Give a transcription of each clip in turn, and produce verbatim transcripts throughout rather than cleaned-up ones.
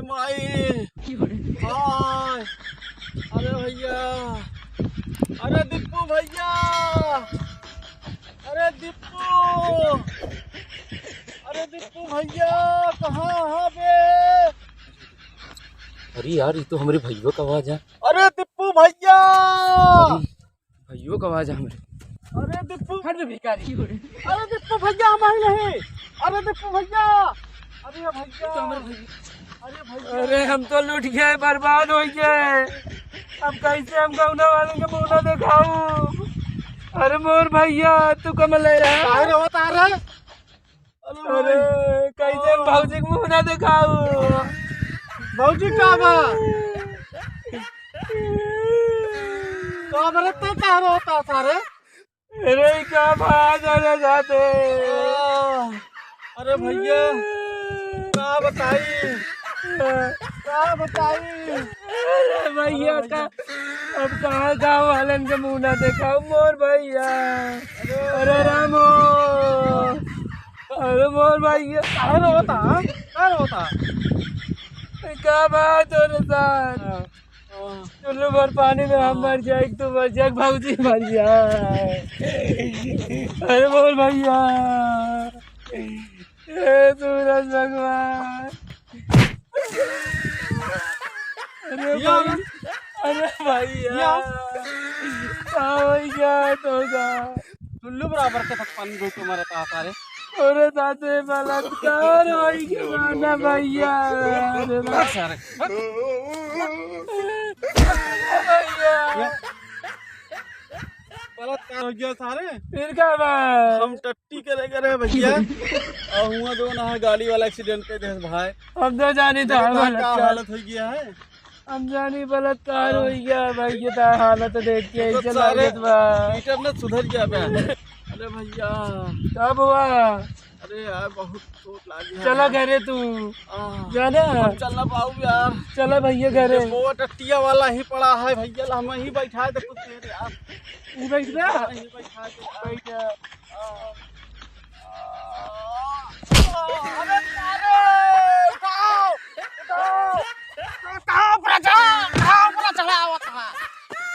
माई, हाय, अरे भैया, अरे दीपू भैया, अरे दीपू, अरे दीपू भैया, कहाँ है बे? अरे यार, ये तो हमरे भैया का आवाज है। अरे दीपू भैया, अरे भैया का आवाज है हमरे। अरे दीपू, हट बे भिखारी। अरे दीपू भैया, हम आई नहीं। अरे दीपू भैया, अरे भैया, ये तो हमरे भैया। अरे भैया। अरे हम तो लुट गए, बर्बाद हो गए। अब कैसे हम गौना वाले के मुंह ना दिखाऊ? अरे मोर भैया, तू कमल है यार। काहे रे होता रे? अरे, कैसे हम भौजी के मुंह ना दिखाऊ? भौजी का बा? का बा रे, तू का रोता सारे? अरे, का बात है रे जाते? अरे भैया, का बताई? का बताई? अरे भैया, का, अब कहाँ गाँव वालन के मुंह ना दिखाऊ मोर भैया? अरे रामो, अरे मोर भैया, का रोता? का रोता? का बात हो रे सार? हाँ, हाँ। चुल्लू भर पानी में हम मर जाए, तू मर जाए, भौजी मर जाए। अरे बोल भैया, हे सूरज भगवान। अरे भैया, भैया। अरे भैया, का हो गया तो का? टुल्लू बराबर के तक पानी घुस के मरत आता रे। अरे दादे, बलात्कार होई के गाना भैया। अरे बस सारे। भैया। बलात्कार हो गया सारे। फिर का बा? हम टट्टी करे करे भैया। और हुआ जो ना गाड़ी वाला एक्सीडेंट कर दे भाई। हम तो जानी तो देखो है का बलात्कार। हालत हो गया है। हम जानी बलात्कार हो गया भाई, ये तो हालत देख के तो ऐसे सारे लागत बा। इंटरनेट सुधर गया बे। अरे भैया। कब हुआ? अरे यार, बहुत चोट लागी है चला यार। घरे तू। आह, जाना। हम चल ना पाऊ यार। चला भैया घरे। ये वो टट्टिया वाला ही पड़ा है भैया, हम ही बैठा दे कुछ देर यार। ये बैठ जा। हम ही बैठा दे यार। बैठ जा। अरे, अरे, उठाओ, उठाओ, उठाओ, ऊपर चढ़ा, उठाओ, ऊपर चढ़ा, वो था।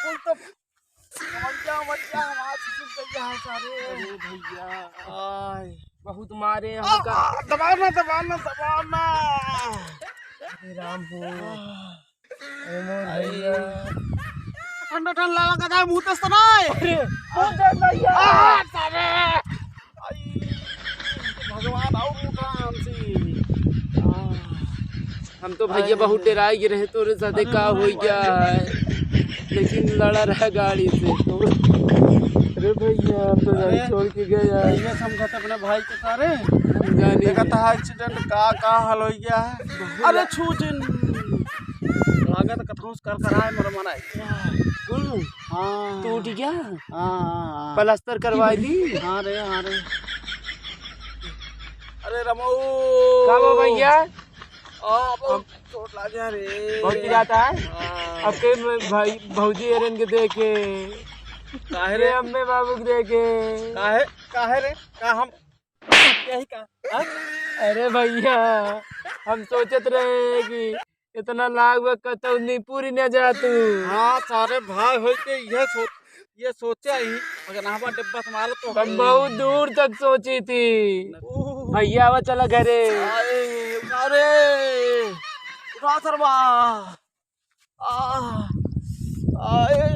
उन तो, मर जा, मर जा, हम आज सुन गया है सारे। अरे भैया। आय। बहुत मारे आ, हमका। आ, दबाना, दबाना, दबाना। अरे राम हो। आ। अरे मोर भैया। ठंडा ठंडा लागत है, मुंह तस तो नहीं। अरे, मुंह तस भैया। आ, सारे। आई, भगवान और उठा हमसे। आ, हम तो भैया बहुत डराए रहे, तोरे साथे का हो गया है, लेकिन लड़ा रहा गाड़ी से तो। अरे भैया, हम तो गाड़ी अरे, छोड़ के गए यार। भैया, हम कहते अपने भाई के सारे। हम जाने। देखा था एक्सीडेंट का, का हाल हो गया है। अरे छू जिन। लागत कतहूँ से कर कराए मोर मनाई। कुल? हाँ। टूट गया? हाँ, हाँ, हाँ। प्लास्टर करवाई दी? हाँ रे, हाँ रे। अरे रमऊ। का बा भैया? आ, बहुत चोट लाग गया रे। बहुत पिरात है? हाँ। अब के म-, भाई, भौजी एरन के देखे। काहे रे? ये अम्मे बाबू के देखे। काहे, काहे रे? का हम यही का? हाँ? अरे भैया, हम सोचत रहे कि इतना लाग बा, कतौ निपुरी न जा तू। हाँ, सारे भाई होई के ये सोच, ये सोचा ही, अगर नहवा डिब्बा से मारो तो हम बहुत दूर तक सोची थी। ओह। भैया, आवा, चला घरे। आए, अरे, उठा सरवा। आ, आए,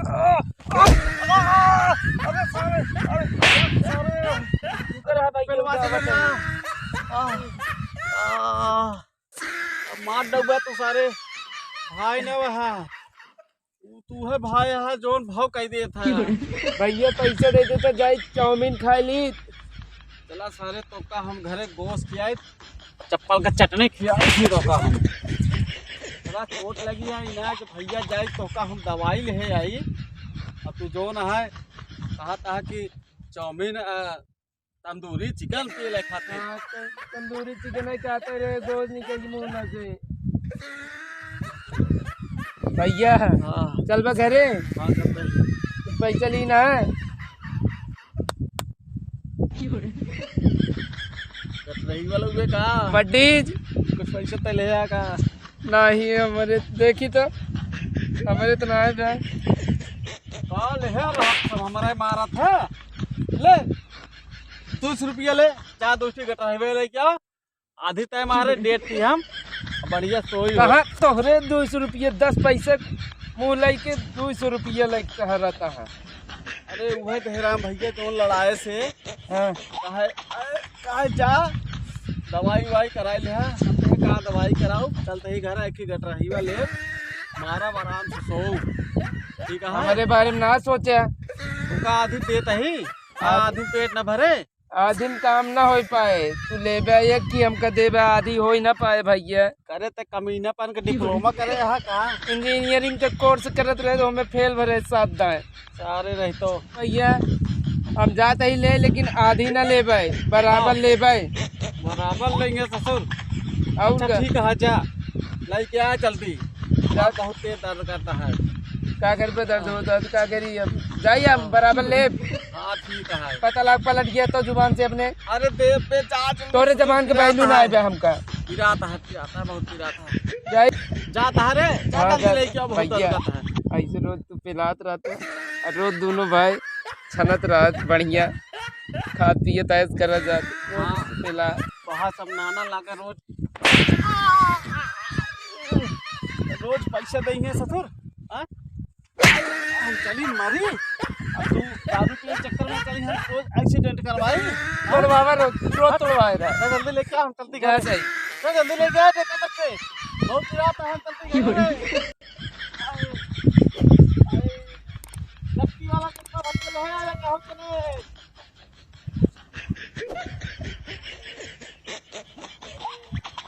आ, आ, अरे सारे, अरे, अरे, अरे। ऊपर आ भाई, पेलवा ऊपर से आ। आ, आ। अब मार डउबा तू सारे। भाई न वहा। तू, तू है भाई, यहाँ जौन भाव कह देत है। भैया पैसा दे दे तो जाई चाउमीन खाए ली। चला सारे, तोका हम घरे गोश्त खियाई, चप्पल का चटनी खियाई थी तोका हम। चला चोट लगी है इन्हें कि भैया जाई तोका हम दवाई ले आई। अब तू जौन है कहा था कि चाउमीन, अ, तंदूरी चिकन पी ले खाते। हाँ, तो तंदूरी चिकन है, खाते रहे, गोश्त निकल के मुंह में से। भैया, हाँ। चल बा घरे। हाँ, चल बा। कुछ पैसा ली ना। कटरही वाला हुए का? बड्डीज। कुछ पैसा तो ले आया का? नहीं, हमरे देखी तो, हमरे तो ना आए बे। का ले है, रहा सब हमरा मारत है। ले, दो सौ रुपया ले, जा दोस्ती गटराइबे ले क्या? आधी तय मारे डेट थी हम, बढ़िया सोई हो। कहाँ तोहरे दो सौ रुपये दस पैसे मुँह लइके दो सौ रुपये लइके कहाँ रहता है? अरे उहे तो राम भैया जौन लड़ाए से हाँ। कहे, अरे कहे जा दवाई उवाई कराई ले, हम कहे कहाँ दवाई कराओ, चलते ही घर एक ही गटराइबा ले, मारा आराम से सो। ठीक है, हमारे बारे में ना सोचा। तुका आधी देत ही, हाँ। आधी पेट न भरे। आदिम काम ना होई पाए, तू लेबे एक की हमका देबे, आदि होई ना पाए भैया। करे ते कमीनापन के डिप्लोमा करे हा का? इंजीनियरिंग के कोर्स करत रहे तो हमें फेल भरे साथ दाए। सारे रही तो। भैया हम जात ही ले, लेकिन आधी ना लेबे, बराबर हाँ। लेबे। बराबर लेंगे ससुर। और अच्छा का? ठीक है, जा लेके आ जल्दी। जा। बहुत तेज दर्द करता है। का करबे दर्द होता है तो का करी, अब जाई हम बराबर लेब। हाँ, ठीक है। पता लाग पलट गया तो जुबान से अपने। अरे बे, बे, जा, जा, तोरे जबान के पहलू ना आवे हमका। पिराता है, पिराता है, बहुत पिराता है। जाई। जाता है रे, जा हाँ, जल्दी जा, लेके आओ, बहुत भैया। दर्द करता है। ऐसे रोज तू पिलात रहते, और रोज दोनों भाई छनत रहत बढ़िया, खात पियत ऐश करत जात, रोज हाँ। पिला। वहाँ सब नाना लागे रोज। रोज पैसा देंगे ससुर, हाँ? हम चली मरी, अब तू दारू के चक्कर में चली, हम रोज एक्सीडेंट करवाई। तोड़वावा रोज, रोज तोड़वाए रहा। तो जल्दी लेके आ, हम चलती घर। सही। तो जल्दी लेके आ, देखा तक से। बहुत रात है, हम चलती घर में। लक्की वाला कुत्ता बच्चे है, या क्या हो चले?